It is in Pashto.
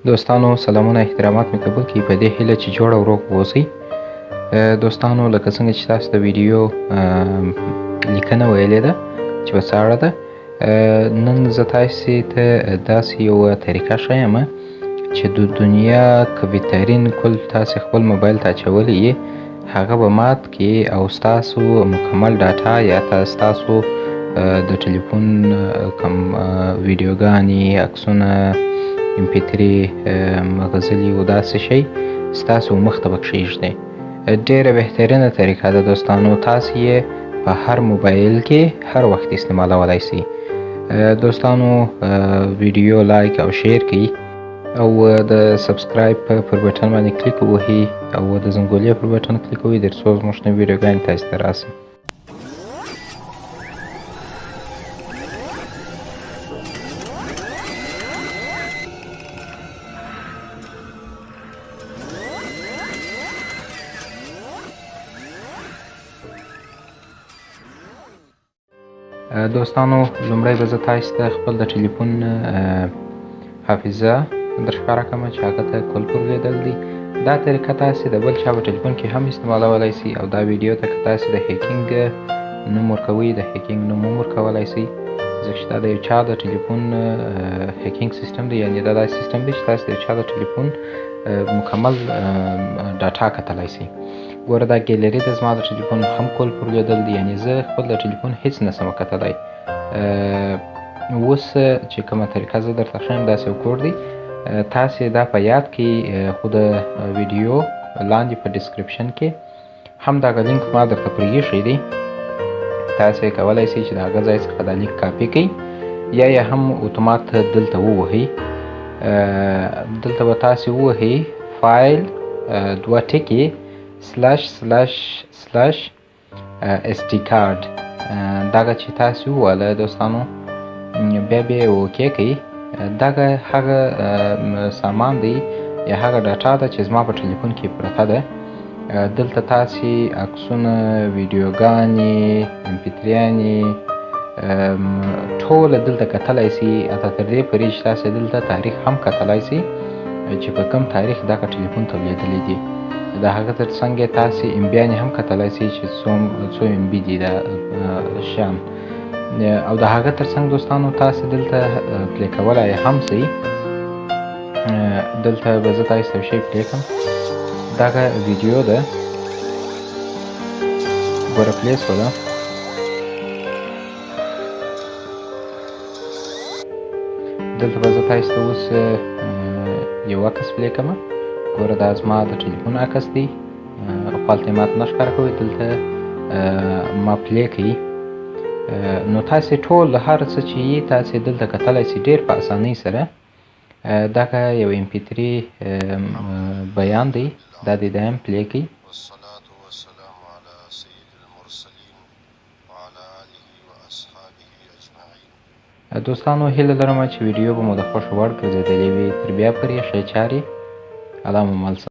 دوستانو سلامونه احترامات مې قبول کړئ، په دې هیله چې جوړ او روغ اوسئ. دوستانو، لکه څنګه چې تاسو د ویډیو لیکنه ویلې ده چې په څه اړه ده، نن زه تاسې ته داسې یوه طریقه ښیم چې د دنیا قوي ترین کل تاسې خپل موبایل ته اچولی یې، هغه به مات کړي او ستاسو مکمل ډاټا یا ستاسو د ټلیفون کوم ویډیوګانې، عکسونه، MP3، غزلې او داسې شی ستاسو مخ ته به کښېږدي. ډېره بهترینه طریقه ده دوستانو، تاسو یې په هر موبایل کې هر وخت استعمالولای سئ. دوستانو، ویډیو لایک او share کړئ او د subscribe پر بټن باندې کلیک ووهئ او د زنګولې پر بټن کلیک ووهئ تر څو زموږ نوې ویډیوګانې تاسو ته راسي. دوستانو، لومړی به زه تاسو ته خپل د ټلیفون حافظه در ښکاره کړم چې هغه ته کل پر لوېدل دی. دا طریقه تاسې د بل چا په ټلیفون کې هم استعمالولی سئ او دا ویډیو ته که تاسې د hacking نوم ورکوئ، د hacking نوم هم ورکولی سئ، ځکه چې دا د یو چا د ټلیفون hacking سیستم دی. یعنې دا داسې سیستم دی چې تاسې د یو چا د ټلیفون مکمل ډاټا کتلی سئ. ګوره، دا ګیلري ده زما د ټلیفون هم کل پر لوېدل دی، یعنې زه خپل د ټلیفون هیڅ نه سم کتلی. اوس چې کومه طریقه زه درته ښیم داسې یو کوډ دی، تاسې دا په یاد کړئ، خو د ویډیو لاندې په description کې هم دغه لینک ما درته پرېښی دی، تاسې کولی سئ چې د هغه ځای څخه دا لینک کاپي کړئ یا یې هم اتومات دلته ووهئ. دلته به تاسې ووهئ فایل دوه ټکي slash slash slash SD card. دغه چې تاسې وواله دوستانو، بیا بیا یې okay کړئ. دغه هغه سامان دی یا هغه ډاټا ده چې زما په ټلیفون کې پرته ده. دلته تاسې عکسونه، ویډیوګانې، MP3 یانې ټوله دلته کتلی سئ، حتی تر دې پورې چې تاسې دلته تاریخ هم کتلی سئ چې په کوم تاریخ دغه ټلیفون ته لوېدلی دي. د هغه تر څنګ تاسې MB یانې هم کتلی سئ چې څو MB دي دا شیان. او د هغه تر څنګ دوستانو تاسې دلته play کولی هم سئ. دلته به زه تاسې ته یو شی play کړم، دغه ویډیو ده، ګوره play سوله. دلته به زه تاسې ته اوس یو عکس play کړم. ګوره، دا زما د ټلیفون عکس دی، خو هلته یې ماته نه ښکاره کوي، دلته ما play کوي. نو تاسې ټول هر څه چې یي تاسې دلته کتلی سئ ډېر په اسانۍ سره. دغه یو MP3 بیان دی، دا دی دا هم play کوي. دوستانو، هیله لرم چې ویډیو به مو د خوښې وړ ګرځېدلې وي. تر بیا پورې ښې چارې، الله مو مل شه.